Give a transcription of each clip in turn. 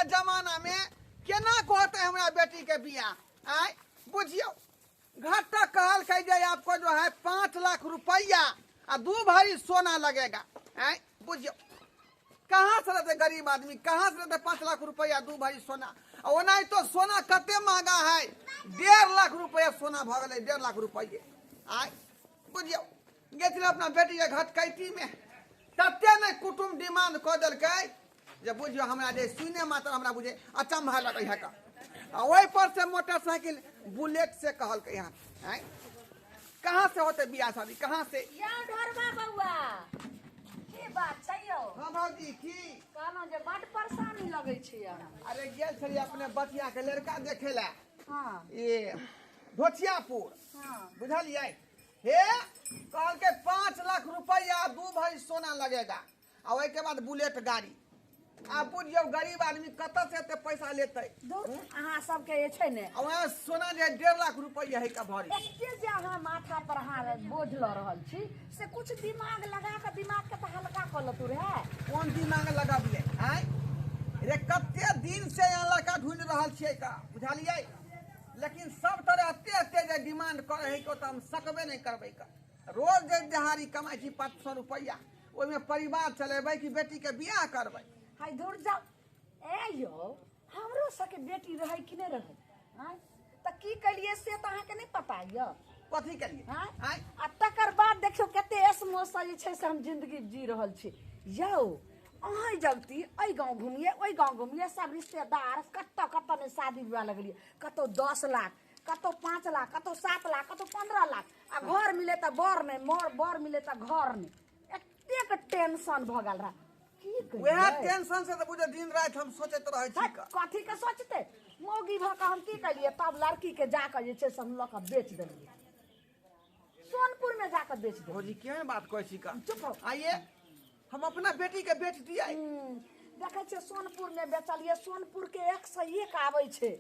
के जमाना में केना कहते हमरा बेटी के बियाह आय बुझियो घाटा कहलकै जे आपको जो है 5 लाख रुपया आ 2 भरी सोना लगेगा। आय बुझियो, कहाँ से रहते गरीब आदमी, कहाँ से रहते 5 लाख रुपया, 2 भरी सोना? आ ओनाही तो सोना कते महंगा है, 1.5 लाख रुपया सोना भऽ गेलै, 1.5 लाख रुपये। आय बुझियो, गेल अपना बेटी के घटकैती में, तते ने कुटुम डिमांड कऽ देलकै जे बुझियो, हमरा जे सुने मात्र हमरा बुझे अचंभा लगै है का। आ ओहि पर से मोटरसाइकिल बुलेट से कहलकै हन। आँय, कहाँ से होते बियाह शादी, कहाँ से? यौ ढोरबा बौआ, की बात छै यौ? हाँ भौजी, की? कहलहुँ जे बड्ड परेशानी लगै छै अहाँ। अरे, गेल छलियै अपने बचिया के लड़का देखे ला ये धोचियापुर। बुझलियै? हे, कहलकै 5 लाख रुपया, 2 भरी सोना लगेगा आ ओहिके बाद बुलेट गाड़ी। आ बुझियौ, गरीब आदमी कतऽ से एते पैसा लेतै? धुर, अहाँ सबके जे छै ने आ वएह सोना जे 1.5 लाख रुपया है का भरी। एते जे अहाँ माथा पर अहाँ बोझ लऽ रहल छी, से कुछ दिमाग लगा कऽ दिमाग के तऽ हल्का कऽ लेतू रहए। कोन दिमाग लगाबियै? आँय रे, कते दिन से यहाँ लड़का ढूंढ रहल छियै का, बुझलियै? लेकिन सब तरह एते एते जे डिमांड करे है को, तऽ हम सकबे नहि करबै का। रोज जे दिहाड़ी कमाइ छी 500 रुपैआ, ओहिमे परिवार चलेबै कि बेटीके बियाह करबै? हाय धुर जाउ। ए यौ, हमरो सबके बेटी रहै कि नहि रहै? आँय, तऽ की केलियै से तऽ अहाँके नहि पता यऽ? कथी केलियै? आँय? आँय? आ तकर बाद देखियौ, कते ऐश-मौजसँ जे छै से हम जिंदगी जी रहल छी। यौ, अहाँ जगती एहि गाँव घुमिए, ओहि गाँव घुमिए, सब रिश्तेदार, कतऽ कतऽ नहि शादी विवाह लगलियै। कतहु 10 लाख, कतहु 5 लाख, कतहु 7 लाख, कतहु 15 लाख, आ घर मिले तऽ बर नहि, मर बर मिले तऽ घर नहि। एतेक टेंशन भऽ गेल रहए, की कहियै? वएह टेंशन से तऽ बुझो दिन राति हम सोचैत रहै छी का। कथी के सोचते? मौगी भऽ कऽ हम की केलियै? तब लड़की के जाकऽ जे छै से हम लऽ कऽ बेच देलियै, सोनपुर में जाकऽ बेच देलियै। भौजी, केहन बात कहै छी का? चुप रहो। आइए हम अपना बेटी के बेच दियै? देखै छियै, सोनपुर में बेचलियै। सोनपुर के एक से एक आबै छै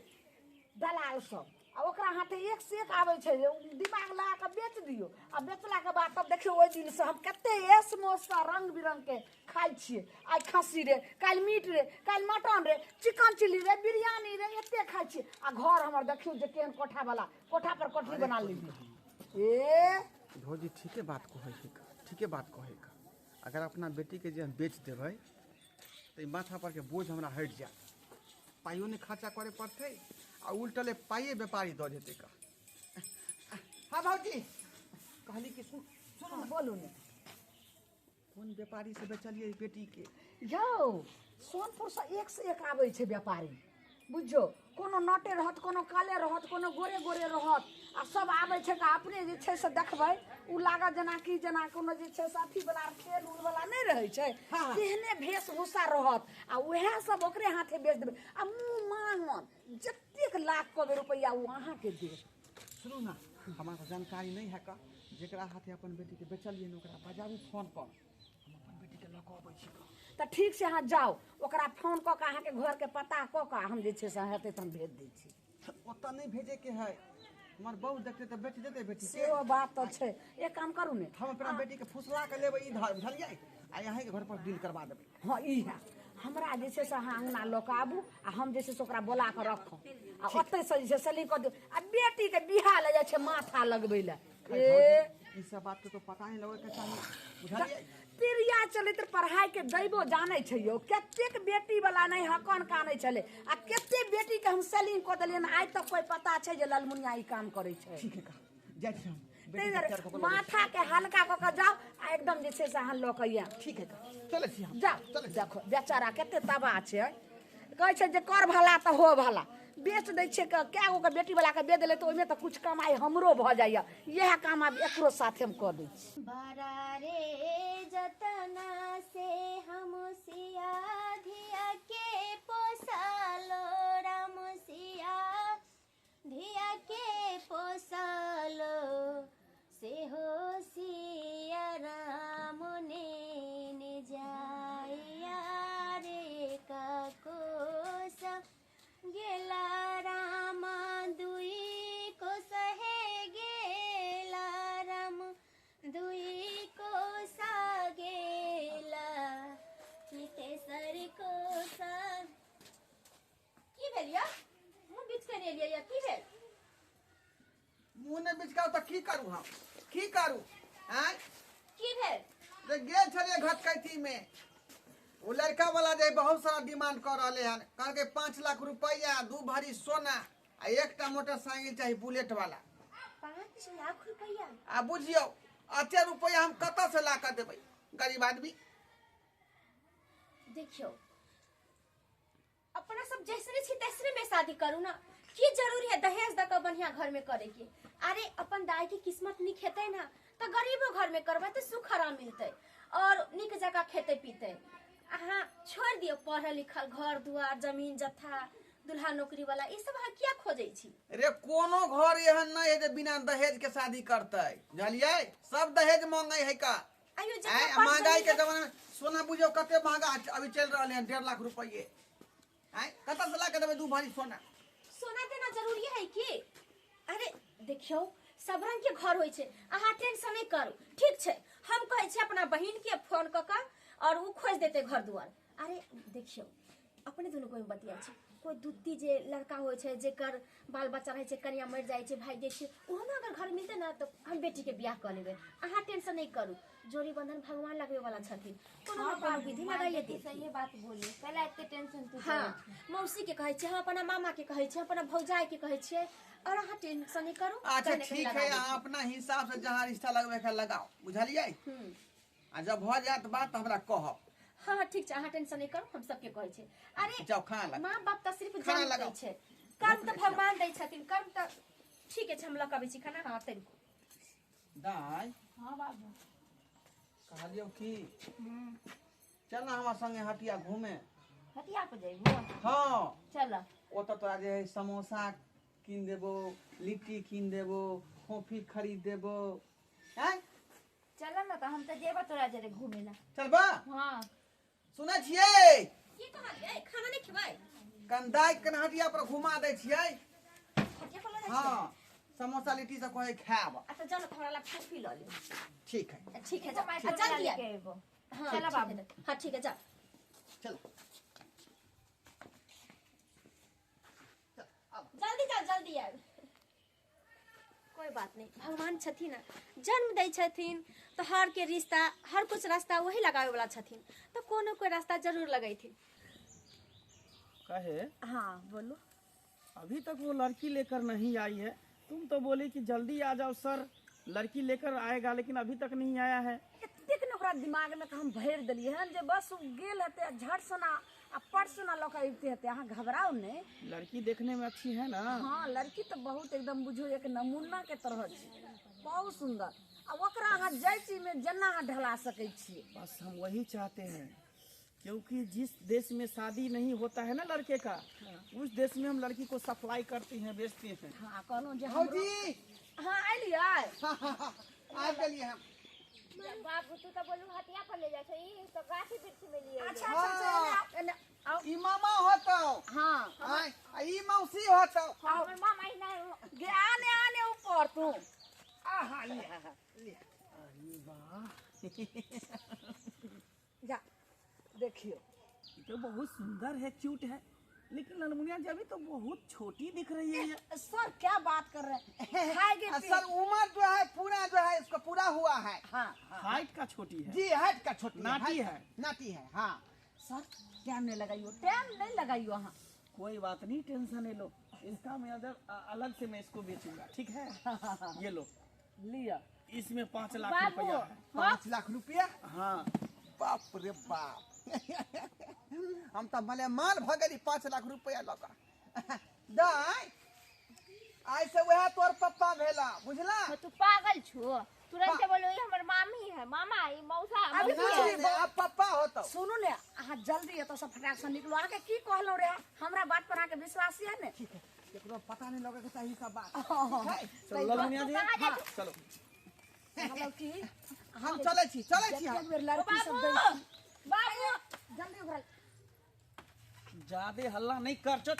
दलाल सब, आ ओकरा हाथे एक से एक आबै छै जे ओ दिमाग लगा कऽ बेच दियौ। आ बेचलाके बाद तब देखियौ, ओहि दिनसँ हम कते ऐश मौजसँ रंग बिरंग के खाइ छियै। आइ खस्सी रे, काल्हि मीट रे, काल्हि मटन रे, चिकन चिल्ली रे, बिरयानी रे, एते खाइ छियै। आ घर हमर देखियौ जे केहन कोठा वाला, कोठा पर कोठरी बना लेलियै। ए। भौजी, ठीके बात कहै छै का, ठीके बात कहै का। अगर अपना बेटीके जे हम बेच देबै तऽ ई माथा पर के बोझ हमरा हटि जायत, पाइयो नहि खर्चा करे पड़तै आ उल्टले पाइए व्यापारी दऽ जेतै का। हाँ भौजी, कहली कि सुन सुन। हँ, बोलू ने। कोन व्यापारी से बेचलियै बेटी के? यौ, सोनपुरसँ एक से एक आबै छै व्यापारी, बुझियौ। कोनो नटे रहत, कोनो काले रहत, कोनो गोरे गोरे रहत, आ सब आबै छै तऽ अपने जे छै से देखबै, ओ लागत जेनाकि जेना कोनो जे छै से अथीवला खेल उलवला नहि रहै छै, तेहने वेशभूषा रहत। आ उएह सब ओकरे हाथे बेच देबै आ मुँह मांगन जतेक लाख कहबै रुपैआ, ओ अहाँके देत। सुनू ने, हमरा तऽ जानकारी नहि है का। जेकरा हाथे अपन बेटीके बेचलियै ने, ओकरा बजाबू फोन पर, हम अपन बेटीके लऽ कऽ अबै छी का। तऽ ठीक छै, अहाँ जाउ, ओकरा फोन कऽ कऽ अहाँके घरके पता कऽ कऽ हम जे छै से हेतै तऽ हम भेज दै छी। ओतऽ नहि भेजेके है, हमर बहू देखतै तऽ बेच देतै बेटी के। सेहो बात तऽ छै। एक काम करू ने। हम अपना बेटीके फुसला के लेबै इधर, बुझलियै? आ अहीँके घर पर डील करबा देबै। हँ, ई है। हमरा जे छै से अहाँ अङ्गना लऽ कऽ आबू आ हम जे छै से ओकरा बोला कऽ रखब आ ओतहिसँ जे छै सेलिंग कऽ दियौ। आ बेटीके बियाह लए जाइ छै माथा लगबै लए। ए। ई सब बात के तो पता नहीं लगे के चाही, बुझलियै? तिरिया चलित्र पढ़ाई के दैबो जानै छै यौ। कतेक बेटी वाला नहि हकन कानै छलै, आ कते बेटी के हम सेलिंग कऽ देलियनि, आइ तक कोई पता छै जे ललमुनिया ई काम करै छै? ठीक है का, जाइ छी हम। ताहि बेटी के दुआरे तैयार कऽ कऽ लऽ जाइ माथा के हल्का कऽ कऽ जाउ आ एकदम जे छै से अहाँ लऽ कऽ आयब। छी। ठीक है का, चलै छी हम। जाउ। चलै छी। देखो, बेचारा कते तबाह छै। कहै छै जे कर भला तऽ हो भला। बेच दै छियै, कए गो के बेटी वाला के बेच देलै तऽ ओहिमे तऽ कुछ कमाइ हमरो भऽ जाइए। इएह काम आब एकरो साथे हम कऽ दै छी। बड़ा रे जतना से हम सिया धिया के पोसलो, राम सिया धिया के पोसलो, से हो सिया राम नेने जाया रे कोस गेला, रामा दुई कोस हे गेला, राम दुई कोसा गेला, तेसर कोसा। की करू हम की करू आँय की भेल जे गेल छलियै घटकैती में ओ लड़का वाला जे बहुत सारा डिमांड कऽ रहलै हन कहलकै 5 लाख रुपैआ, 2 भरी सोना आ एकटा मोटरसाइकिल चाही बुलेट वाला। 5 लाख रुपया? आ बुझियौ, अते रुपैआ हम कतऽ से ला कऽ देबै, गरीब आदमी। देखियौ, अपना सब जैसने छी तैसने में शादी करू ना। की जरूरी है दहेज दऽ कऽ बढ़िया घर में करे के? अरे, अपन दाई के किस्मत नीक हेतै ना तऽ गरीबो घर में करबै तऽ सुख आराम मिलतै और नीक जकाँ खेतै पीतै। अहाँ छोड़ि दियौ पढ़ल लिखल, घर दुआर, जमीन जथा, दुल्हा नौकरी वाला, ई सब अहाँ किया खोजै छी? रे, कोनो घर एहन नहीं है जे बिना दहेज के शादी करतै, बुझलियै? सब दहेज मांगे है का। आइयो आँय, जकरा पास महंगाई के जमीन जमाना में सोना बुझियौ कते महंगा अभी चलि रहल है, 1.5 लाख रुपये। आँय, कतऽ से ला के देबै 2 भरी सोना? सोना देना जरूरी है की? अरे देखियौ, सब रंग के घर होइ छै। अहाँ टेंशन नहि करू, ठीक छै? हम कहै छी अपना बहिन के फोन कऽ कऽ और ओ खोजि देतै घर दुआर। अरे देखियौ, अपने दुनू कोइ बतिया छै। कोइ दुत्ती जे लड़का होइ छै, जेकर बाल बच्चा रहै छै, कनिया मरि जाइ छै, भागि जाइ छै, ओहनो अगर घर मिलतै ने तऽ हम बेटीके बियाह कऽ लेबै। अहाँ टेंशन नहि करू। जोड़ी बंधन भगवान लगबै वाला छथिन, कोनो ने कोनो विधि लगाइए देथिन। सही बात बोली, पहले एते टेंशन तू। हाँ, मौसी के कहै छियै हम, अपना मामा के कहै छियै, अपना भौजाई के कहै छियै और अहाँ टेंशन नहीं करू। अच्छा। कहीं ना कहीं ठीक लगा है। देथिन। अहाँ अपना हिसाब से जहाँ रिश्ता लगबै के लगाओ, बुझलियै? आ जब भऽ जायत बात तऽ हमरा कहब। हाँ हाँ, ठीक छै, अहाँ टेंशन नहीं करू, हम सबके कहै छियै। अरे जाओ, खाना लगा। माँ बाप तऽ सिर्फ खाना जन्म दै लगाओ। छै, कर्म तऽ भगवान दै छथिन। कर्म तऽ ठीक छै, हम लऽ कऽ अबै छी खाना। हाँ, तनिको। दाइ। हाँ बाबू। कहलियौ की, चल ना हमरा संगे हटिया घूमे। हटिया पर जइबो? हाँ। चल। ओतऽ तोरा जे है समोसा कीन देबो, लिट्टी कीन देबो, कॉफी खरीद देबो, आँय। चल ना तऽ हम तऽ जेबो तोरा जरे घूमे ला। चलबा? हाँ। सुनै छियै? की कहलियै? खाना नहीं खेबै? कंदाइ कन हटिया पर घुमा दै छियै। हटिया पर लऽ जाइ छियै? हाँ, समोसा लिट्टी सब कहै खायब। अच्छा, जाओ ना, थोड़ा ला कॉफी लऽ लेब। ठीक है। ठीक है, जाओ। आ, जल्दी आब। अयबो। हाँ। चलो ठीक बाबू। है। हाँ, ठीक है, जाओ। चल चल आब। जल्दी जाओ, जल्दी आब। कोई बात नहीं, भगवान छथिन ने, जन्म दै छथिन तऽ हर के रिश्ता, हर कुछ रास्ता वही लगाबै वाला छथिन, तऽ कोनो कोई रास्ता जरूर लगैथिन। कहे। हाँ, बोलो। अभी तक वो लड़की लेकर नहीं आई है। तुम तो बोली कि जल्दी आ जाओ सर, लड़की लेकर आएगा, लेकिन अभी तक नहीं आया है। एतेक ने ओकरा दिमागमे हम भरि देलियै हन जे बस ओ गेल हेतै आ झट सुना आ पट सुना लऽ कऽ अबिते हेतै। अहाँ घबराउ नहि। लड़की देखने में अच्छी है ना? हाँ, लड़की तऽ बहुत एकदम बुझू एक नमूना के तरह छै, बहुत सुन्दर। आ ओकरा अहाँ जाहि चीजमे जेना अहाँ ढला सकै छियै। बस हम वही चाहते हैं, क्योंकि जिस देश में शादी नहीं होता है ना लड़के का, उस देश में हम लड़की को सप्लाई करते हैं, बेचते हैं। हाँ, कहलहुँ जे हमरो- भौजी। हाँ, एलियै? आबि गेलियै हम। बाबू, तू तऽ बोलू हटिया पर ले जाइ छै, ई तऽ गाछी वृक्षी में लिए। अच्छा अच्छा अच्छा, एने आउ, एने आउ। ई मामा होतौ। हाँ। आँय, आ ई मौसी होतौ। हमर मामा ही नहीं। गे, आने आने ऊपर तू। आहा, ले। अरे वाह! जा, देखियो। ये तो बहुत सुंदर है, क्यूट है, लेकिन ललमुनिया जी, अभी तो बहुत छोटी दिख रही है ये। सर, क्या बात कर रहे हैं? खाएंगे? आ, सर, उम्र जो है पूरा जो है इसको पूरा हुआ है। हाँ हाँ। हाइट का छोटी है। जी, हाइट का छोटी है। नाटी है। नाटी है, हाँ। सर, टाइम नहीं लगाइयो, टाइम नहीं लगाइयो अहाँ। कोई बात नहीं, टेंशन नहीं लो। इसका मैं अलग से मैं इसको बेचूंगा, ठीक है? ये लो। लिअ। इसमें 5 लाख बाबू। रुपया है। 5 लाख रुपया? हाँ। बाप रे बाप, हम तऽ मले माल भऽ गेली 5 लाख रुपया लऽ कऽ। दाइ, आइ से वएह तोर पप्पा भेला, बुझला? तू पागल छो? तुरंत बोलो ई हमर मामी है, मामा, ई मौसा। अभी मौसी कुछ है। नहीं। नहीं, आब पप्पा होतौ। सुनू ने, अहाँ जल्दी एतऽ से फटाक से निकलू। अहाँके की कहलहुँ रे? हमरा बात पर अहाँके विश्वास यऽ ने? ठीक है, केकरो पता नहीं लगे के चाही सब बात, ठीक है? चलो ललमुनिया जी। कहाँ जाइ? चलो। कहलहुँ की हम चलै छी, चलै छी हम। जतेक बेर लड़की सब दै बाबू। छी। बाबू। जल्दी ओकरा ज्यादा हल्ला नहीं कर, चल।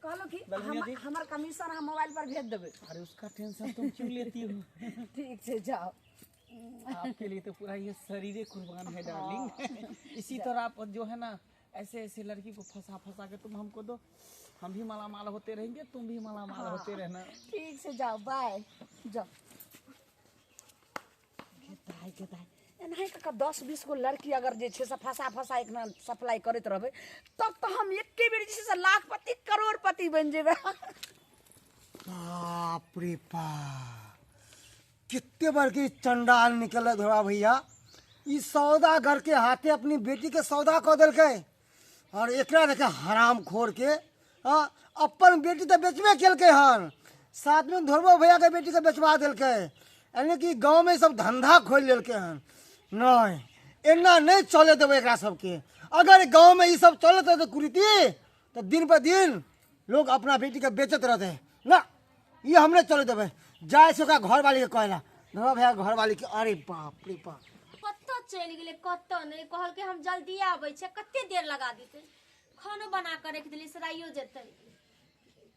कहलहुँ कि ललमुनिया जी। हमर कमीशन अहाँ मोबाइल पर भेज देबै। अरे, उसका टेंशन तुम क्यों लेती हो? ठीक छै, जाओ। आपके लिए तो पूरा ये शरीर कुर्बान है डार्लिंग। इसी तरह आप जो है ना ऐसे ऐसे लड़की को फंसा फंसा के तुम हमको दो, हम भी माला माल होते रहेंगे, तुम भी माला माल होते रहना। ठीक छै, जाओ, बाय, जाओ। दाइ के दाइ, एनाही कऽ कऽ 10-20 गो लड़की अगर जे छै से फँसा फँसा एक सप्लाई करैत रहबै तब तऽ हम एके बेर जे छै से लाखपति करोड़पति बनि जेबै। बाप रे बाप, कितने बड़की चंडाल निकल धोरा भैया। ई सौदागर के हाथे अपनी बेटी के सौदा कऽ देलकै और एकरा देखे हराम खोर के हाँ अपन बेटी तऽ बेचबे केलकै हन, साथ में धोरबो भैया के बेटी के बेचवा देलकै। यानी कि गाँव में सब धंधा खोलि लेलकै हन। नहीं एना नहीं चले देबै एकरा सबके। अगर गाँव में ई सब चलत रहतै कुरीति तऽ दिन पर दिन लोग अपना बेटी के बेचत रहतै ना। ई हम नहीं चले देबै। जाय से ओकरा घरवाली के कहला धोरबा भैया घरवाली के। अरे बाप रे बाप, कतऽ चलि गेलै कतऽ नहि, कहलकै हम जल्दी आबै छै, कते देर लगा देतै। खानो बना कऽ राखि देलियै, सराइयो जेतै।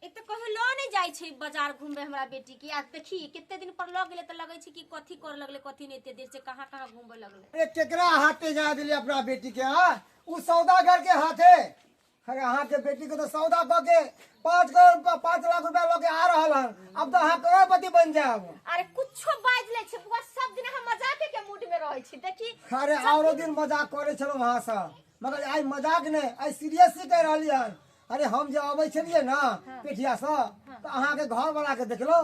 एक तऽ कहियो लऽ नहि जाइ छै बाजार घुमबै हमरा बेटी के। आ देखी कते दिन पर लऽ गेलै तऽ लगै छै कि कथी कर लगलै कथी नहि, एते देर से कहाँ कहाँ घुमबै लगलै। अरे केकरा हाथे जा देलियै अपना बेटी के? हाँ उ सौदागर के हाथे। अरे अहाँ के बेटी के तो सौदा कऽ के 5 करोड़ रुपया, 5 लाख रुपया लऽ के आ रहल हन। अब तो अहाँ करोड़पति बन जायब। अरे कुछो बाजि लै छै बुआ, सब दिन हम मजाके के मूड में रहै छी। देखी अरे औरो दिन मजाक करै छलहुँ अहाँ सँ, मगर आइ मजाक नहि, आइ सीरियसली कहि रहली हन। अरे हम जे अबै छलियै ने पेठिया सँ तऽ अहाँ के घर वाला के देखलहुँ,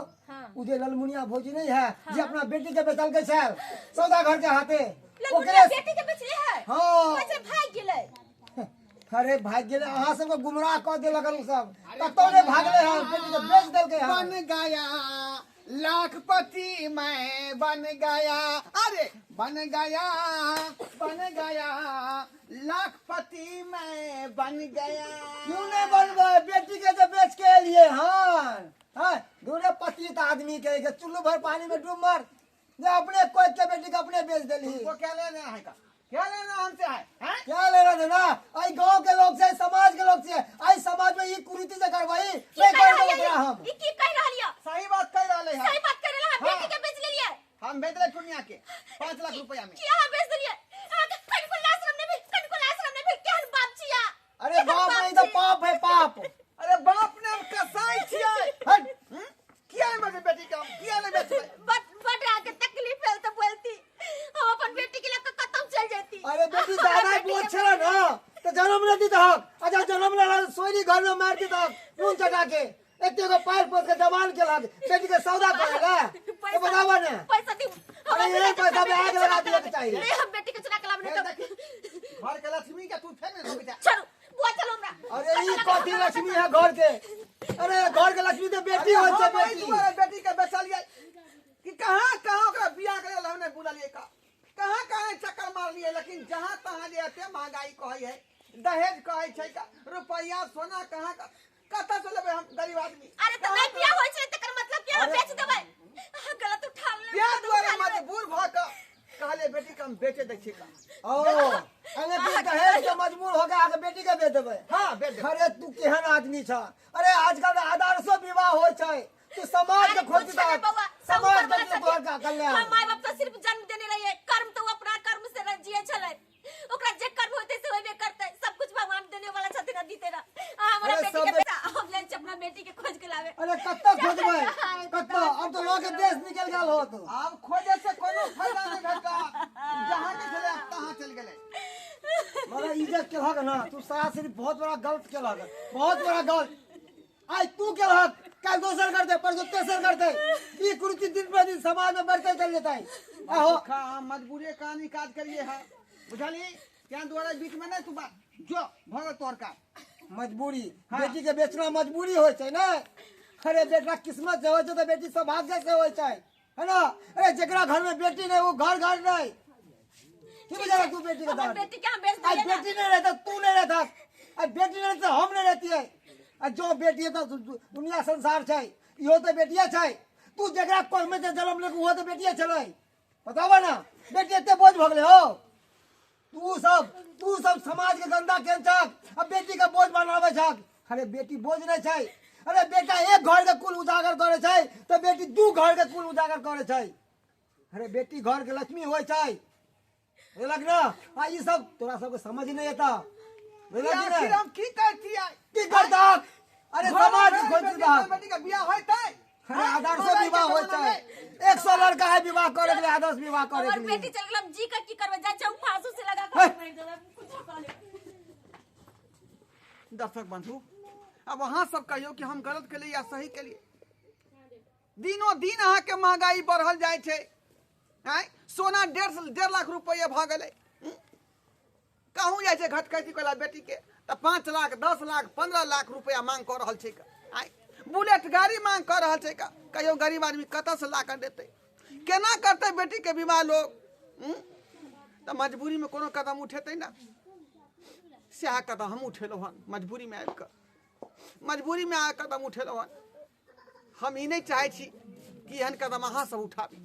उ जे ललमुनिया भौजी नहीं है जे अपना बेटी के बेचलकै छल सौदागर के हाथे, ललमुनिया ओकरे बेटी के बेचले है। हाँ। पैसे भागि गेलै। अरे भाग गेलै, अहाँ सबके गुमराह कऽ देलक हन उ सब, कतौ नहि भागलै हन, बेटी के बेच देलकै हन। बन गया लाखपति मैं बन गया, अरे बन गया बन गया लाखपति मैं बन गया। क्यों नहीं बनबै, बेटी के तो बेच के एलियै हन। हाँ दूरे पति तऽ आदमी के के चुल्लू भर पानी में डूब मर, जे अपने कोई के बेटी के अपने बेच देली। तुमको क्या लेना है का, क्या लेना हमसे है, हैं? क्या लेना देना, आई गांव के लोग से, समाज के लोग से, आई समाज में ये कुरीति से करवाई की नहीं कहि कर रहलियै? देबै हम। ई की कहि रहलियै? सही बात कहि रहले है। सही बात कहि रहले हम हाँ। बेटी के बेच लेलियै। हम बेच देले टुनिया के 5 लाख रुपया में। की अहाँ बेच देलियै? अहाँ के कनिको लाज शरम नहि भेल, कनिको लाज शरम नहि भेल, केहन बाप छियै? अरे केहन बाप बाप नहीं तो छी? पाप है पाप। अरे बाप ने हम कसाई छियै। हट। किया नहीं बेचबै बेटी के हम, किया नहीं बेचबै? बट बट आके तकलीफ भेल तऽ बोलती हम अपन बेटी के लऽ कऽ कतौ चलि जैती। अरे बेटी हमरा दादा बेटी बोझ के छला ना तो जन्म नहीं दी तहक, अच्छा जन्म लेला सोरी घर में मार दी तहक नून चटा के, एते गो पायल पोस के जवान के लग बेटी के सौदा करे ला तो बतावा ने। पैसा दी। अरे ये पैसा में आग लगा दिया के चाहिए। नहीं हम बेटी के चुरा के लाबे हे नहीं देखी, घर के लक्ष्मी के तू फेंक दे बेटा। छोड़ू बुआ, चलो हमरा। अरे ई कथी लक्ष्मी है घर के? अरे घर के लक्ष्मी तो बेटी अरे होय छै, हम एहि बेटी। दुआरे बेटी के बेचलियै कि कहाँ कहाँ ओकरा बियाह करे ला हम नहीं बुझलियै का, कहाँ कहाँ चक्कर मारलियै, लेकिन जहाँ तहाँ जे एते महंगाई कहै है, दहेज कहै छै का, रुपैया सोना कहाँ का, कतऽ से लेबै हम गरीब आदमी? अरे तऽ नहि बियाह होइ छै तकर मतलब कि अहाँ बेच देबै? अहाँ गलत उठा लेबै, बियाह गलत दुआरे उठा लेबै। मजबूर भऽ कऽ कहलियै बेटी के हम बेचे दै छियै का। ओ अरे तू दहेज के मजबूर हो गया आके बेटी के बेच देबै? हाँ बेच देबै। अरे तू केहन आदमी छ? अरे आजकल आदर्शो विवाह होइ छै, तू समाज के अरे खोज कुछ नहीं बउआ, सब समाज ऊपर वाला के तोहर का छथिन। कल्याण। हम माय बाप तो सिर्फ जन्म देने रहिए, कर्म तो अपना कर्म से जिए छलै, ओकरा जे कर्म होते से होबे करते, सब कुछ भगवान देने वाला छथिन आ दीते रह। अहाँ हमरा अरे बेटी के सब बेटा हम जाइ छी अपना बेटी के खोज के लाबे। अरे कत्ता खोजबै कत्ता, अब तो लऽ के देश निकल गेल होत। आब खोजे से कोनो फायदा नहीं भेटत, जहाँ के छलै तहाँ चलि गेलै। मगर इज्जत केलहक ना तू, सास बहुत बड़ा गलत केलहक, बहुत बड़ा गलत। आइ तू केलहक, काल्हि दोसर करतै, परसों तेसर करतै, ई कुरीति दिन पर दिन समाज में बढ़ते चल जेतै। आहो खा हम मजबूरे कहानी काज करिए है, बुझली? त्या दुआरे बीच में नहीं तू बात जो भगत तोहर का मजबूरी। हाँ। बेटी के बेचना मजबूरी होइ छै ने। अरे बेटा किस्मत से होइ छै तऽ बेटी सौभाग्य से होइ छै, है ना? अरे जेकरा घर में बेटी नहीं वो घर घर नहीं। की बेचारा तू बेटी के हमर दान बेटी के हम बेच आई देलियै ना। बेटी नहीं रहता तू नहीं रहता, आई बेटी नहीं रहता हम नहीं रहती है। आ जो बेटी है तो दुनिया संसार छै, इहो तो बेटिया छै। तू जेकरा कोख में से जन्म लेलक उहो तो बेटिया छलै, बताबऽ ना बेटी एते बोझ भऽ गेलै हो। तू सब समाज के गंदा केन छक आ बेटी के बोझ बनाबै छक। अरे बेटी बोझ नहीं छै, अरे बेटा एक घर के कुल उजागर करे छै तऽ बेटी दू घर के कुल उजागर करे छै। अरे बेटी घर के लक्ष्मी होइ छै, बुझलक ना? आ ई सब तोरा सबके समझ नहीं एता, बुझलक कि आखिर नहीं? हम की करतियै? की करतक? अरे समाज के खोज दहक। बेटी के बियाह होइतै? अरे आदर्शो विवाह होइ छै। 100 लड़का है विवाह करे के लिए, आदर्श विवाह करे हमर के लिए। बेटी चल गेल, हम जी का की करबै? जाइ छै फांसू से लगा हे। के मारि देबै, कुछो कऽ लेबै। दर्शक बंधु, अब अहाँ सब कहियौ कि हम गलत केलियै या सही केलियै। दिनो दिन अहाँके महंगाई बढ़ल जाइ छै। आँय, सोना 1.5 लाख रुपैआ भऽ गेलै। कहूँ जाइ छै घटकैती कोला बेटीके तऽ 5 लाख, 10 लाख, 15 लाख रुपैआ मांग कऽ रहल छै। आँय, बुलेट गाड़ी मांग कऽ रहल छै। कहियौ, गरीब आदमी कतऽसँ ला कऽ देतै? केना करतै बेटीके विवाह लोग? तऽ मजबूरीमे कोनो कदम उठेतै ने, सएह कदम हम उठेलहुँ हन। मजबूरीमे आबि कऽ, मजबूरीमे आ कदम उठेलहुँ हन। हम ई नहि चाहै छी कि एहन कदम अहाँ सब उठाबी।